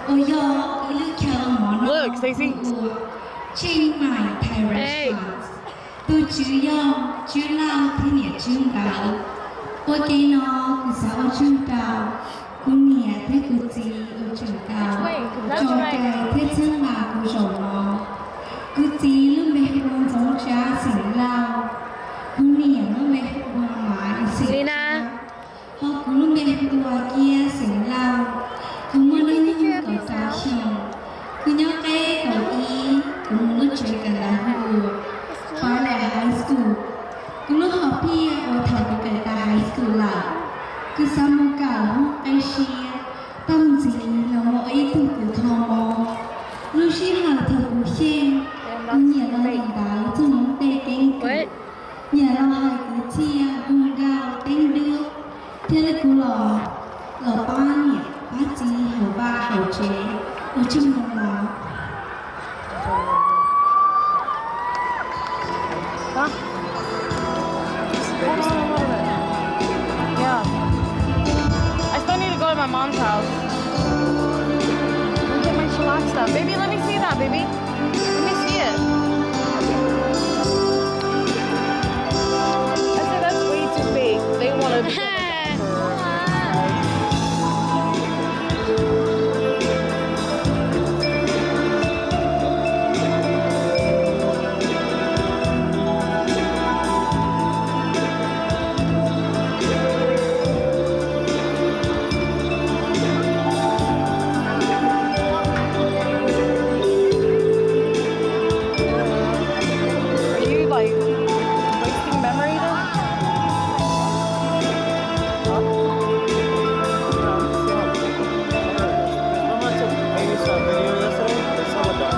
Uas yog ib lub chaw mov noj ua Chiang Mai Thai Restaurant. Tus tswv yog Tswv Lauj thiab niam Tswv Nkawd. Ua ke no kuv xav ua tsaug rau kuv niam thiab kuv txiv uas tseem tau tso cai thiab txhawb nqa kuv zaum no. Kuv txiv lub npe hu ua Ntxoov Tsav xeem Lauj, kuv niam lub npe hu ua Mav xeem Tsav, ho kuv lub npe hu ua Kiab xeem Lauj. Kuv muaj hnub nyoog kaum rau xyoo, kuv nyob qeb kaum ib, kuv mus lub tsev kawm ntawv hu ua Paradise High School. Kuv lub hom phiaj uas thaum kuv kawm tas high school lawm, kuv xav mus kawm hoob qib siab, tau ntxiv los mus ua ib tug kws kho mob. Lub sij hawm thaum kuv xyeej, kuv niam los niam ntawv txog hmoov tej keeb kwm, niam los hais kwv txhiaj hu nkauj teeb duab, thiab kuv los, los pab niam pab txiv hauv vaj hauv tsev. Ua tsaug ntau. Huh? Hold on a little bit. Yeah. I still need to go to my mom's house. Let me get my shellac stuff. Baby, let me see that, baby. Let me see it. I said that's way too big. They want to Are you like wasting memory though? Huh? Remember I took baby some video yesterday? It's hella dark.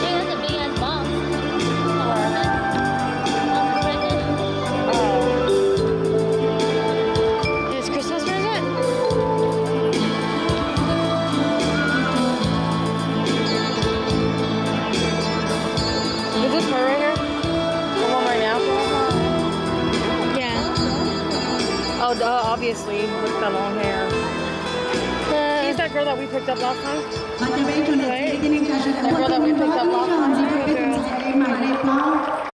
Hey, that's a big ass box. Where? That's a present. Oh. His Christmas present? Is this her right here? The one right now? Yeah. Oh, duh, obviously, with the long hair. She's that girl that we picked up last time. Right? The girl that we picked up last time.